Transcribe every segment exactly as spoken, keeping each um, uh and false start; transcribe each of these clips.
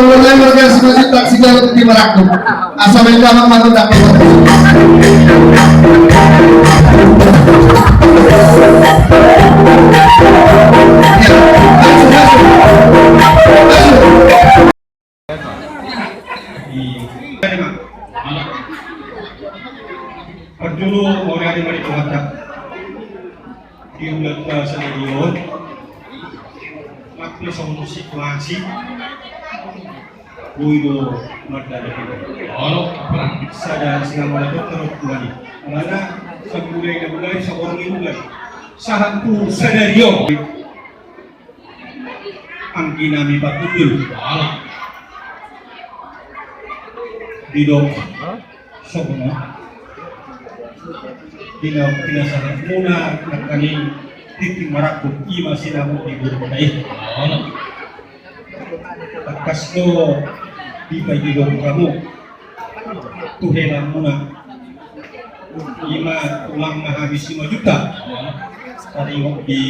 Mulai marga Simanjuntak, Sinamot, Piti Marangkup. Asa main damang, main damang. Ya, masuk, masuk. Masuk. Parjolo, mauliate ma di Tuhanta. Di ulaon sadari on, mangke songon situasi, boi do mardalan. Olo, sada sinamot do tarus tuani. Alana, samulai na mulai, saborngin mulai. Sahat tu sadari on. Anggi nami patundul. Didok songon on. Di na pinasahatmuna nangkaning tintin marangkup, i ma sinamot ni borunta i. Tangkas do dipaidihon hamu tu helamuna. I ma tulang na habis lima juta. Taringot di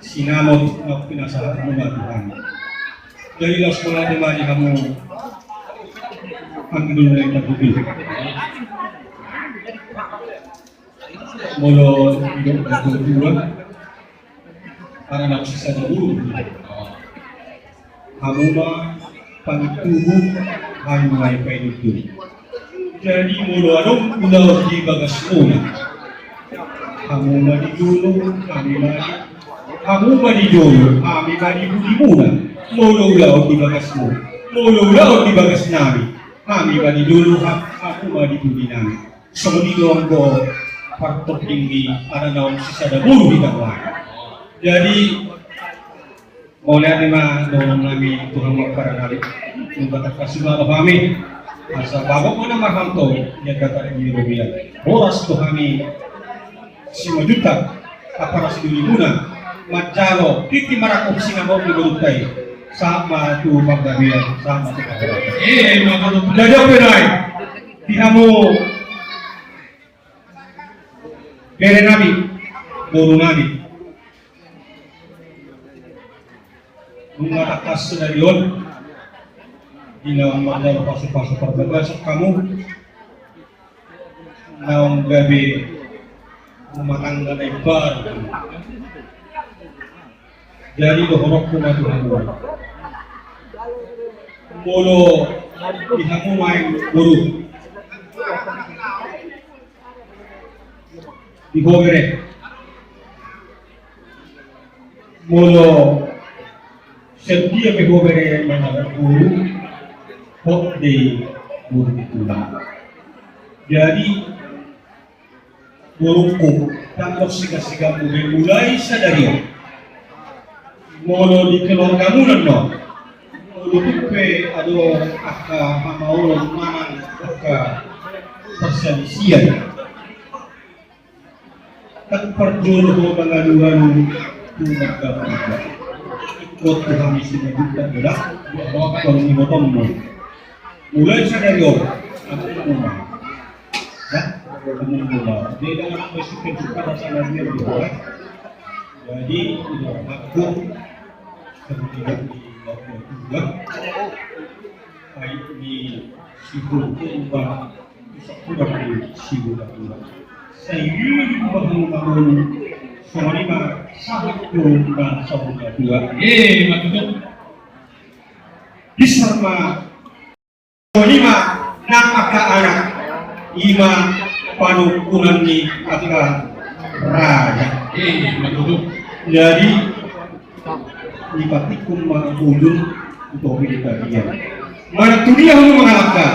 sinamot na pinasahatmuna tu hami. Jadi laos mauliate ma di hamu. Anggi dulu na i tarbubil. Molo didok na tuatua, ala na sisada boru. Hamu ma pangintubu, hami ma paintubu. Jadi molo adong ulaon di bagasmuna, hamu ma di jolo, hami ma di, hamu ma di jolo, hami ma di pudimuna. Molo ulaon di bagasmu, molo ulaon di bagasnami, hami ma di jolo, ha-, hamu ma di pudinami. Songon i do anggo partording ni ala naung sisada boru hita nuaeng. Jadi, mauliate ma dohonon nami tu hamu angka raja nami. Nunga tangkas ma hami. Asa bagot ma na marhalto, ia kata di Romia. Horas tu hami Simanjuntak, apala sidulimuna, manjalo tintin marangkup sinamot ni borunta i. Sahat ma tu panggabean, sahat ma tu panggabean. Eh, ma tu. Jadi, ope nai. Di hamu bere nami, boru nami. Nunga tangkas sadari on, di naung manjalo pasupasu parbagason hamu, naung gabe rumah tangga na imbar. Jadi dohononku ma tu hamu. Molo di hamu nuaeng boru di ho bere. Molo setia pe ho bere mangalap boru, hot do i boru ni tulang. Jadi, borungku, tangkos sigasigam mulai, mulai sadari on. Molo di keluargamuna annon, molo tung pe adong angka hamaolon manang angka perselisihan, ndang parjolo ho mangalualu tu marga Purba. Ingkon tu hami Simanjuntak do da, tong ibotonmu. Mulai sadari on, amongmu ma. Ya, amongmu ma. Jadi, ndang adong suka-suka rasa na dia di bawah. Jadi, aku seperti yang di Purba. Baik di Sipurba, Sipurba, Sipurba. Sai di rumah rumah, songon i ma sahat tu na sahat tu. Eh, ma tutu. Bisa ma. Songon i ma nang angka anak, i ma panungkunan ni angka raja. Eh, ma tutu. Jadi, dipatikkum ma ujung tu topi ni tapian. Manang tu dia hamu mangalangka,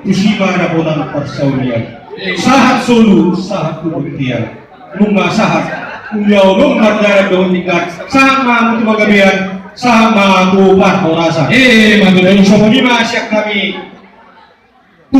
tusi ma dapotan parsaulian. Sahat solu, sahat tu bontean. Nunga sahat, ulaon on mardalan dohot tingkat. Sahat ma hamu tu panggabean, sahat ma hamu tu parhorasan. Eh, ma tutu. Songon i ma sian hami.